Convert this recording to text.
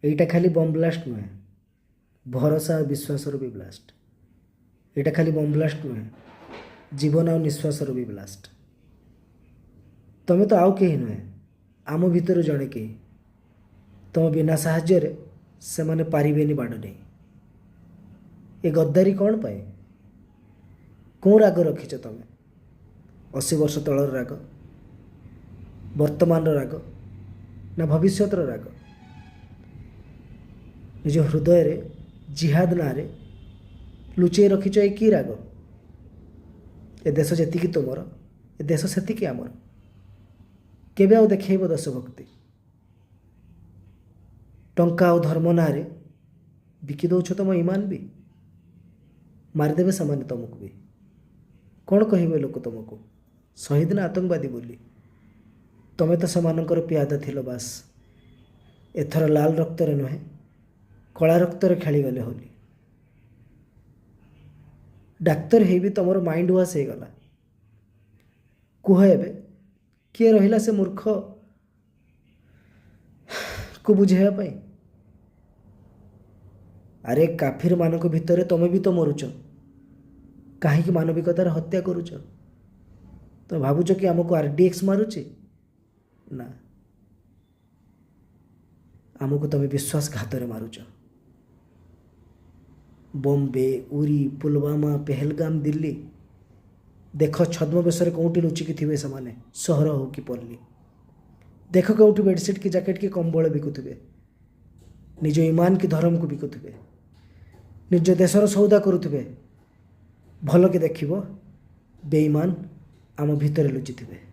ଏଇଟା ଖାଲି bomb blast ନୁହେଁ, ଭରସା ଆଉ ବିଶ୍ୱାସର ବି ବ୍ଲାଷ୍ଟ। ଏଇଟା ଖାଲି ବମ୍ ବ୍ଲାଷ୍ଟ ନୁହେଁ, ଜୀବନ ଆଉ ନିଶ୍ୱାସର ବି ବ୍ଲାଷ୍ଟ। ତମେ ତ ଆଉ କେହି ନୁହେଁ, ଆମ ଭିତରୁ ଜଣେ କେହି। ତମ ବିନା ସାହାଯ୍ୟରେ ସେମାନେ ପାରିବେନି ବାଡ଼ ନେଇ। ଏ ଗଦ୍ଦାରି କ'ଣ ପାଇଁ? କେଉଁ ରାଗ ରଖିଛ ତମେ? 80 ବର୍ଷ ତଳର ରାଗ, ବର୍ତ୍ତମାନର ରାଗ ନା ଭବିଷ୍ୟତର ରାଗ? ନିଜ ହୃଦୟରେ ଜିହାଦ ନାଁରେ ଲୁଚେଇ ରଖିଛ ଏ କି ରାଗ? ଏ ଦେଶ ଯେତିକି ତୁମର, ଏ ଦେଶ ସେତିକି ଆମର। କେବେ ଆଉ ଦେଖେଇବ ଦେଶଭକ୍ତି? ଟଙ୍କା ଆଉ ଧର୍ମ ନାଁରେ ବିକି ଦେଉଛ ତମ ଇମାନ ବି। ମାରିଦେବେ ସେମାନେ ତମକୁ ବି। କ'ଣ କହିବେ ଲୋକ ତମକୁ, ଶହୀଦ ନା ଆତଙ୍କବାଦୀ ବୋଲି? ତମେ ତ ସେମାନଙ୍କର ପିଆଦା ଥିଲ ବାସ୍। ଏଥର ଲାଲ ରକ୍ତରେ ନୁହେଁ, କଳା ରକ୍ତରେ ଖେଳିଗଲେ ହୋଲି। ଡାକ୍ତର ହେଇ ବି ତମର ମାଇଣ୍ଡ ୱାଶ୍ ହେଇଗଲା। କୁହ ଏବେ କିଏ ରହିଲା ସେ ମୂର୍ଖ କୁ ବୁଝେଇବା ପାଇଁ? ଆରେ, କାଫିରମାନଙ୍କ ଭିତରେ ତମେ ବି ତ ମରୁଛ। କାହିଁକି ମାନବିକତାର ହତ୍ୟା କରୁଛ? ତମେ ଭାବୁଛ କି ଆମକୁ ଆରଡିଏକ୍ସ ମାରୁଛି? ନା, ଆମକୁ ତମେ ବିଶ୍ୱାସଘାତରେ ମାରୁଛ। ବମ୍ବେ, ଉରି, ପୁଲୱାମା, ପେହେଲଗାମ, ଦିଲ୍ଲୀ, ଦେଖ ଛଦ୍ମବେଶରେ କେଉଁଠି ଲୁଚିକି ଥିବେ ସେମାନେ। ସହର ହଉ କି ପଲ୍ଲୀ, ଦେଖ କେଉଁଠି ବେଡ଼ସିଟ୍ କି ଜ୍ୟାକେଟ୍ କି କମ୍ବଳ ବିକୁଥିବେ, ନିଜ ଇମାନ କି ଧର୍ମକୁ ବିକୁଥିବେ, ନିଜ ଦେଶର ସଉଦା କରୁଥିବେ। ଭଲକି ଦେଖିବ, ବେଇମାନ ଆମ ଭିତରେ ଲୁଚିଥିବେ।